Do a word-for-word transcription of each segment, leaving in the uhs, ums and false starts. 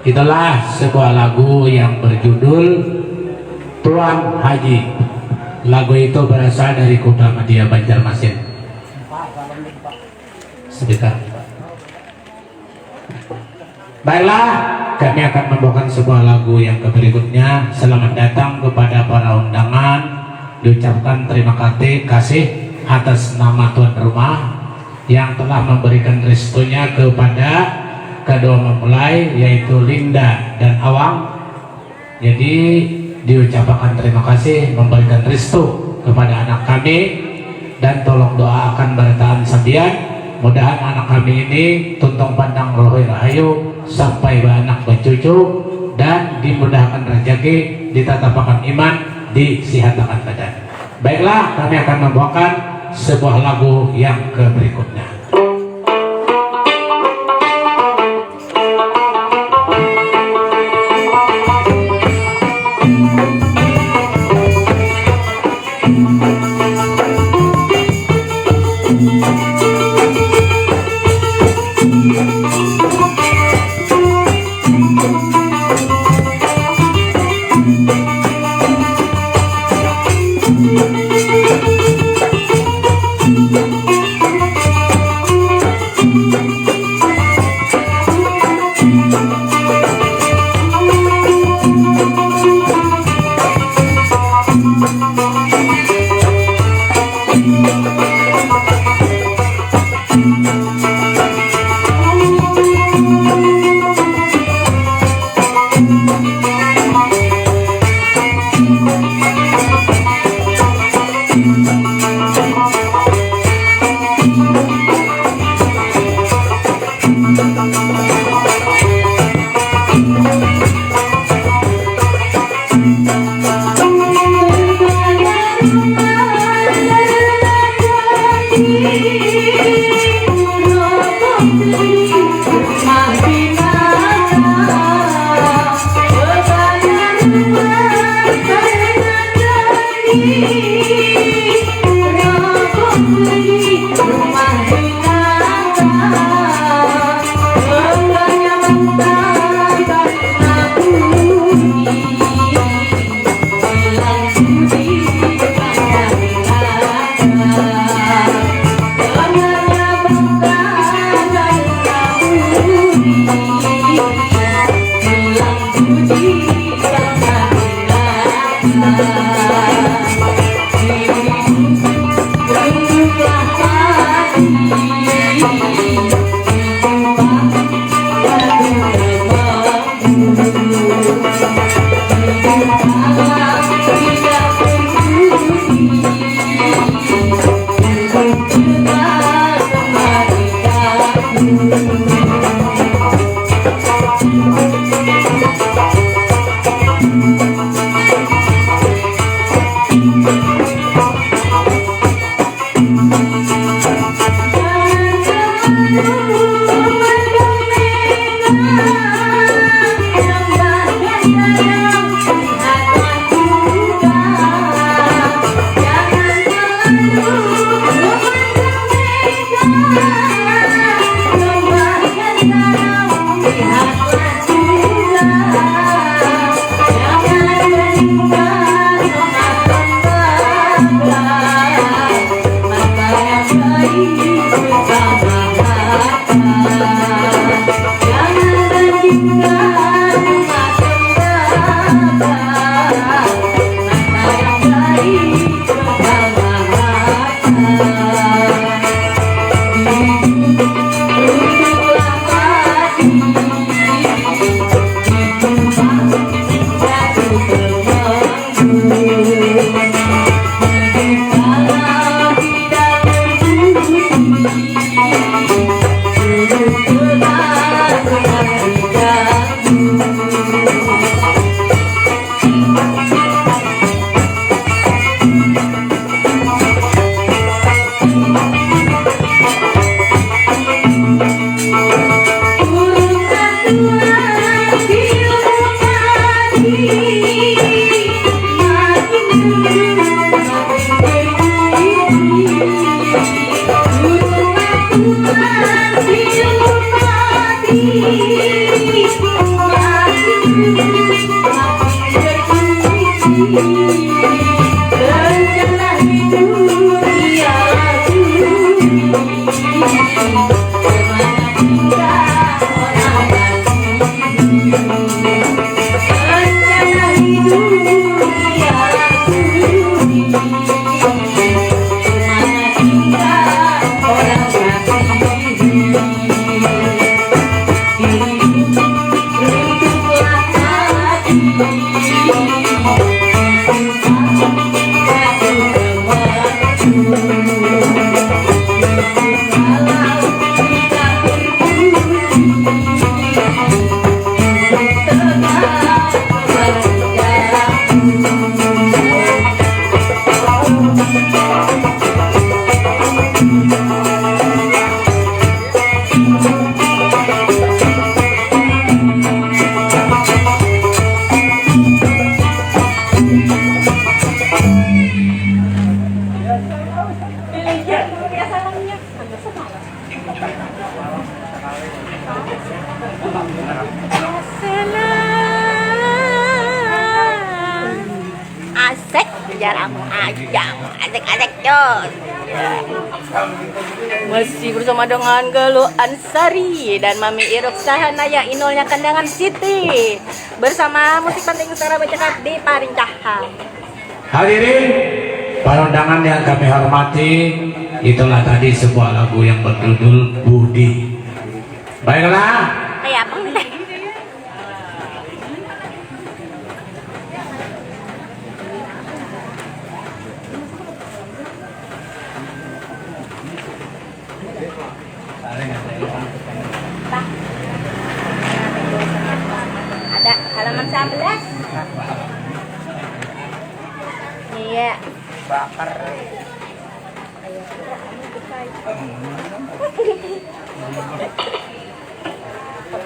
Itulah sebuah lagu yang berjudul Tuan Haji. Lagu itu berasal dari Kuta Madya, Banjarmasin. Sebentar. Baiklah, kami akan membawakan sebuah lagu yang keberikutnya. Selamat datang kepada para undangan. Diucapkan terima kati-, kasih atas nama tuan rumah yang telah memberikan restunya kepada kedua mempelai, yaitu Linda dan Awang. Jadi, diucapakan terima kasih memberikan restu kepada anak kami dan tolong doakan barataan sambian. Mudahan anak kami ini tuntung pandang, rohi rahayu sampai baanak bacucu dan dimudahkan rajaki, ditatapakan iman, disihatakan badan. Baiklah, kami akan membawakan sebuah lagu yang keberikutnya. Asik, jaramu aja. Asik, asik, Jun. Masih bersama dengan Galuh Ansari dan Mami Iruk Sahanaya, Inulnya Kandangan Siti, bersama Musik Panting Utara Bacakak di Parincahan. Hadirin, para undangan yang kami hormati, itulah tadi sebuah lagu yang berjudul Budi. Baiklah. Kayak apa nih? Ada halaman sebelas. Iya. Bakar.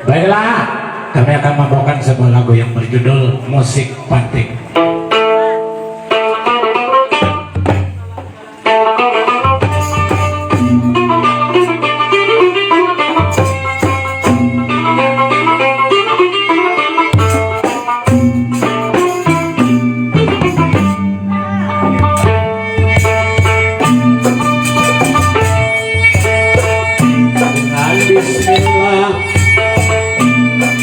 Baiklah, kami akan membawakan sebuah lagu yang berjudul Musik Panting. Dengan bismillah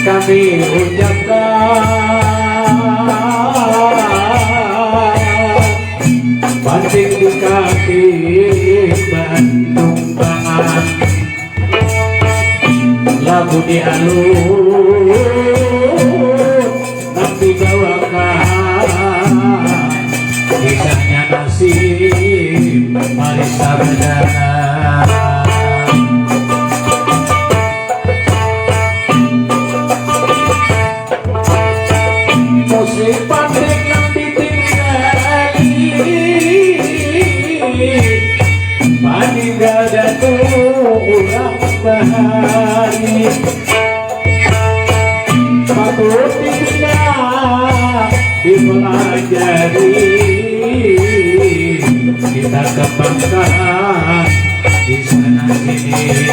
kami ucapkan, panting di kaki Bandung Bangan. Lagu dialun nang dibawakan, kisahnya nasib mari sabada. Musik Panting nang ditinggali, paninggal datu urang bahari. Patut dibina, dipelajari, kita kembangkan di sana sini.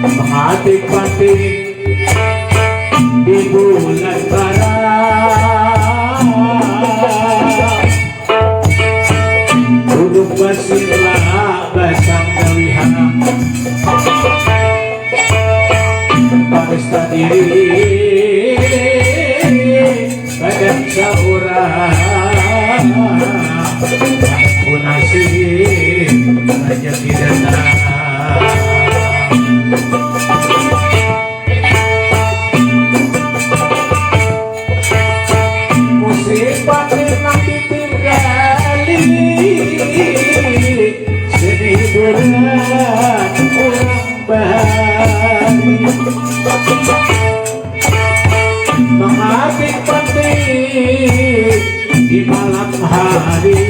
Mengatik panting di bulan barat. Saurang aku nasib rajaki datang. Musibah nang ditinggali seni bulan urang bahari. Mangabik pati di malam hari